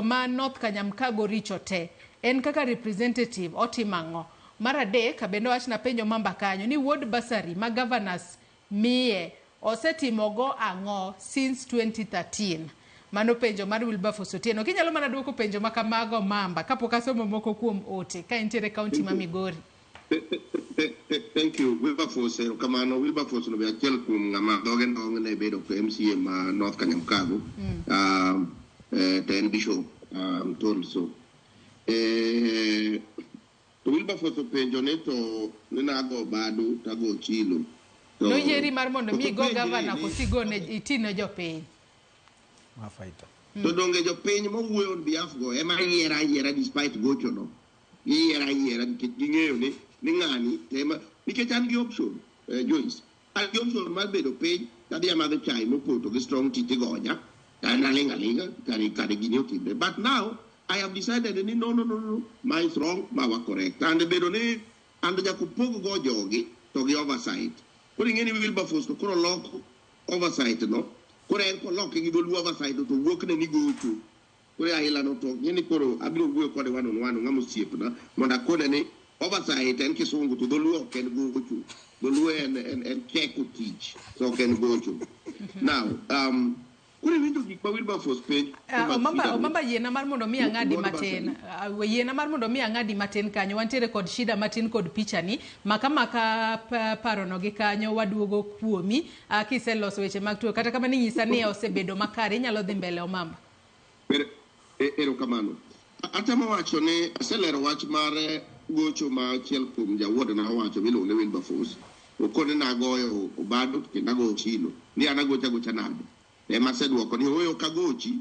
ma North Kanyamkago richo te, en kaka representative otimo ang'o? Mar adek, bende owachna penjo mamba kanyo ni ward bursary ma governors miye osetimogo ang'o since 2013? Mano penjo mar Wilberforce Otieno. Kinyalo mana duoko penjo ma kamago mamba kapok asomo moko kuom ote ka intiere kaunti ma Migori. Thank you. Wilberforce, erokamano. Wilberforce no be achiel kuom ng'ama dhoge ndong' ne bedo MCA ma North Kanyamkago. To en bishop, I'm told so. To Wilberforce openjo ni to ni nago Obado tago Ochilo. To Noyieri mar mondo mi igo ok openjre gavana ni koso igone itine jopiny. Ma fighter. To donge jopiny mowuoyo on behalf go ema yiera ayiera despite gocho no. Giyiera ayiera nikech ging'eyo ni ng'ani to ema nikech an gi option, Joyce. An gi option mar bedo piny tadhi amadho chai mopoto gi strong tea tigonya. An aling' aling'a kare gini otimre. But now I have decided ni no, no, no, no, ma is wrong, ma wa correct. And bedo ni and nyaka opog go jogi to gi oversight. Koro ing'e ni Wilberforce to koro loko oversight no. Koro en koloke gi dholuo oversight to wuok ne ni gocho. Koro aila no to ng'e ni koro abiro wuoyo kode one on one ng'ama osiepna mondo akone ni oversight en kisungu to dholuo ok en gocho. Dholuo en cheko tich to ok en gocho. Now, koro iwinjo gik ma Wilberforce penjo mag Omamba, freedom. Omamba yiena mar mondo mi ang'adi Wuod matin. Basari. Yiena mar mondo mi ang'adi matin kanyo. Wantiere kod shida matin kod picha ni. Maka maka parono gi kanyo waduogo kuomi. Kiseloso weche mag tuo. Kata kamano inyisa ni osebedo makare. Inyalo dhi mbele Omamba. Erokamano. Atemo wacho ni aselero wach mar gocho ma achiel kuom jawuodna owacho miluongo ni Wilberforce. Okone nagoyo Obado kendo agoyo Ochilo. Ni an agocho agocha nade? Ema aseduoko ni ooyo ok agochi,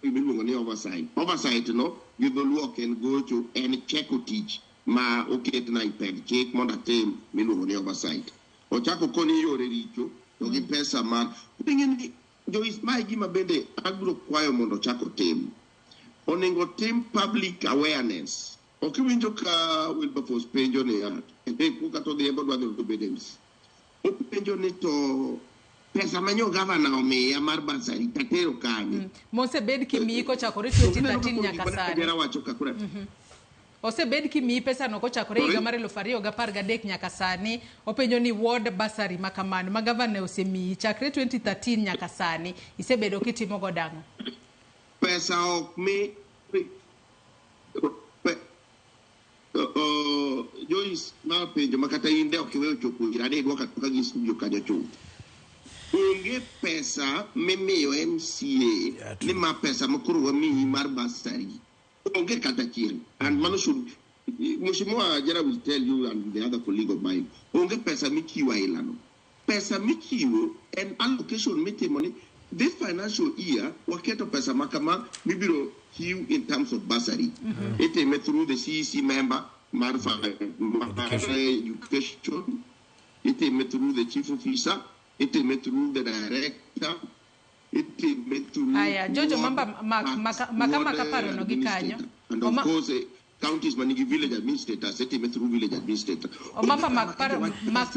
miluongo ni oversight. Oversight no gi dholuo ok en gocho, en cheko tich ma oketna e peg chik mondo atim miluongo ni oversight. Ochako koni yore richo to gi pesa mar ing'e ni Joyce, mae gima bende abiro kwayo mondo ochak otim. Onego tim public awareness. Ok iwinjo ka Wilberforce penjo niya, kata odhi ema odwa dhi obed MC. Openjo ni to pesa ma nyo gavana omiya mar bursary tatero kanye? Mosebed kimiyi kochakore 2013 nyaka sani. Jera wacho ka koro Osebed kimiyi pesa no kochakore higa mar 2013 nyaka sani. Openjo ni ward bursary ma kamano ma gavana osemiyi chakre 2013 nyaka sani isebedo kitimo godo ang'o? Pesa ok mi Joyce, ma penjo ma kata in de ok iweyo chopo ira ne idwoka aduoka gi studio kanyo chuth. Onge pesa mimiyo MCA ni ma pesa ma koro wamiyi mar bursary. Onge kata achiel. And mano should Mheshimiwa Jera will tell you and the other colleague of mine. Onge pesa michiwo aila no. Pesa michiwo en allocation mitimo ni this financial year waketo pesa ma kama mibiro chiw in terms of bursary. Itime through the CEC member mar education. Itime through the chief officer. Itime through the director. Itime through Aya, Jojo ward Mamba, tax, maka ward, maka parono gi kanyo. administrator. And of course, counties manigi village administrators, itime through village administrator. Omamba, mak paro, mak